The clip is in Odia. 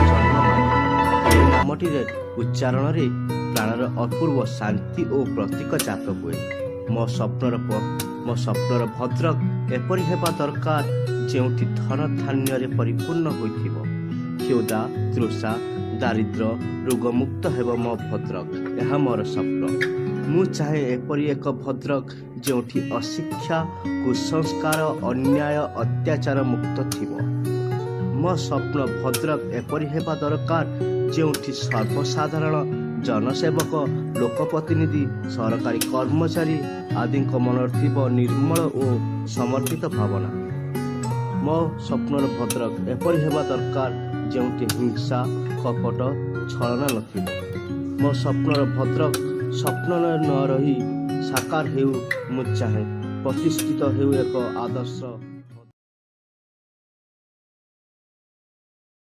ଜନ୍ମମାଟି। ଏହି ନାମଟିରେ ଉଚ୍ଚାରଣରେ ପ୍ରାଣର ଅପୂର୍ବ ଶାନ୍ତି ଓ ପ୍ରତୀକ ଜାତ ହୁଏ। ମୋ ସ୍ୱପ୍ନର ଭଦ୍ରକ ଏପରି ହେବା ଦରକାର, ଯେଉଁଠି ଧନ ଧାନ୍ୟରେ ପରିପୂର୍ଣ୍ଣ ହୋଇଥିବ। କ୍ଷୁଧା, ତୃଷା, ଦାରିଦ୍ର୍ୟ, ରୋଗମୁକ୍ତ ହେବ ମୋ ଭଦ୍ରକ, ଏହା ମୋର ସ୍ୱପ୍ନ। ମୁଁ ଚାହେଁ ଏପରି ଏକ ଭଦ୍ରକ, ଯେଉଁଠି ଅଶିକ୍ଷା, କୁସଂସ୍କାର, ଅନ୍ୟାୟ, ଅତ୍ୟାଚାର ମୁକ୍ତ ଥିବ। ମୋ ସ୍ୱପ୍ନ ଭଦ୍ରକ ଏପରି ହେବା ଦରକାର, ଯେଉଁଠି ସର୍ବସାଧାରଣ ଜନସେବକ, ଲୋକପ୍ରତିନିଧି, ସରକାରୀ କର୍ମଚାରୀ ଆଦିଙ୍କ ମନରେ ଥିବ ନିର୍ମଳ ଓ ସମର୍ପିତ ଭାବନା। ମୋ ସ୍ୱପ୍ନର ଭଦ୍ରକ ଏପରି ହେବା ଦରକାର, ଯେଉଁଠି ହିଂସା, କପଟ, ଛଳନା ନଥିବ। ମୋ ସ୍ୱପ୍ନର ଭଦ୍ରକ ସ୍ୱପ୍ନ ନ ରହି ସାକାର ହେଉ ମୁଁ ଚାହେଁ, ପ୍ରତିଷ୍ଠିତ ହେଉ ଏକ ଆଦର୍ଶ।